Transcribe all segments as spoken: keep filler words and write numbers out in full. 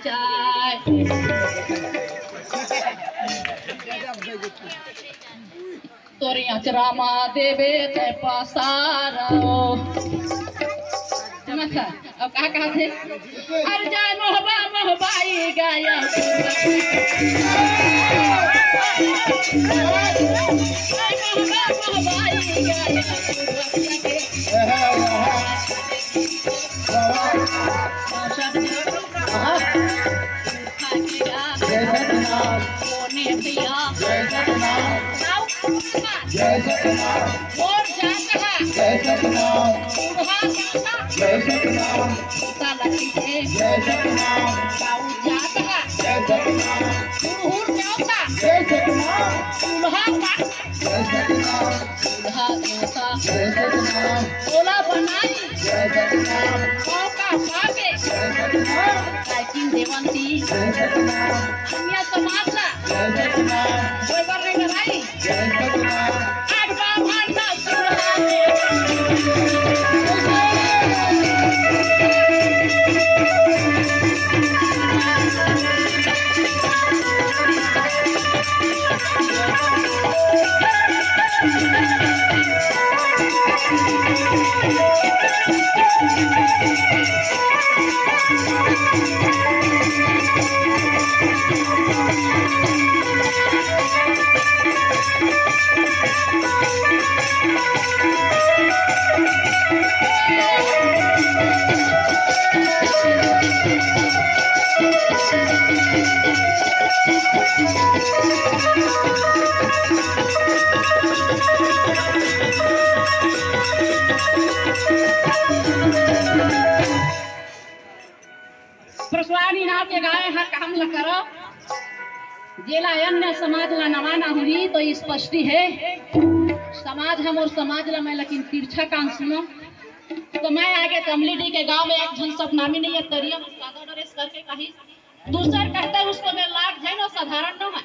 चाय। तोरे अचरा मा देबे ते पसारो। सुना था? अब का कहा थे? अरे जा मोहबा मोहबाई गाया। मोहबा मोहबाई गाया। जय सतनाम। जय सतनाम। जय सतनाम। मोर जात हा। जय सतनाम। बूढ़ा जात हा। जय सतनाम। सीता लक्ष्मी के। जय सतनाम। गाँव जात हा। जय सतनाम। हुर हुर जात हा। जय सतनाम। दूल्हा पास। जय सतनाम। दूल्हा देवता। जय सतनाम। भोला बनाई। जय सतनाम। मौका पाके। जय सतनाम। रायकिन देवंती। जय सतनाम। दुनिया समाज ला। जय सतनाम। गोबर रे कराई। जय सतनाम। आठ बार भांडा सुना। प्रसवानी नाव के गाय ह काम ल करव, जेला अन्य समाज ला नवाना होही तो स्पष्टि हे। समाज ह मोर समाज ला मैं लेकिन तिरछा कान सुनो। तो मैं आगे कमली डी के गांव में एक झन सतनामी नहीं है, तरिया में सादा ड्रेस करके कही, दूसर कहते उसको मैं लाग जाए ना, साधारण न है।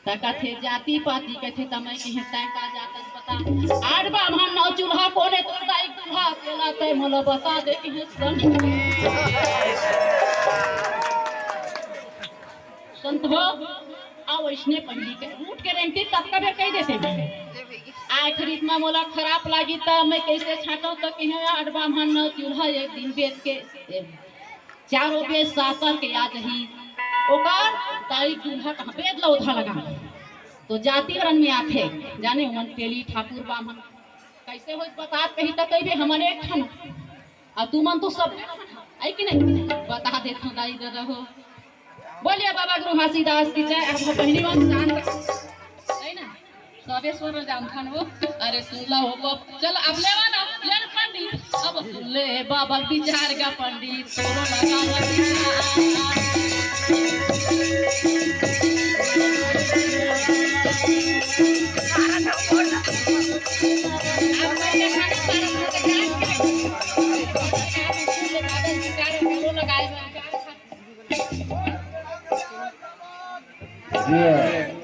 त कथे जाति पाति कथे, त मैं कहे तैं का जात बता। आठ बाम्हन नौ चूल्हा कोने तोर दाई दूल्हा, तेला तैं मोला बता दे कहे सुन। संत हो, आ वैसने पहिली के उठ के रेंगती तब कबे कह देते हैं। आखिरी में मोला खराब लागी त मैं कैसे छाटो त कहे आठ बाम्हन नौ चूल्हा एक दिन बेच के चारों पे सातर के आ जही। ओकर दाई दूल्हा कहाँ पे अदला उधा लगा। तो जाति वरण में आथे, जाने उमन तेली ठाकुर बाम्हन कैसे होय बतात कही त कहिबे हमन एक ठन। आ तुमन तो सब एक ठन है कि नहीं? बता देत हूँ दाई ददा हो। बोलिए बाबा गुरु घासीदास की जय। अब पहली बार जान है ना? सबे स्वर जानथन वो। अरे सुन ला हो बाप। चल अब लेवा ना, ले ना पंडित। अब सुन ले बाबा विचार का पंडित, तोरो लगा लगा। अब मैं देखा ना सारा लोग जान के। सुन ले बाबा विचार करो लगाए। जिया।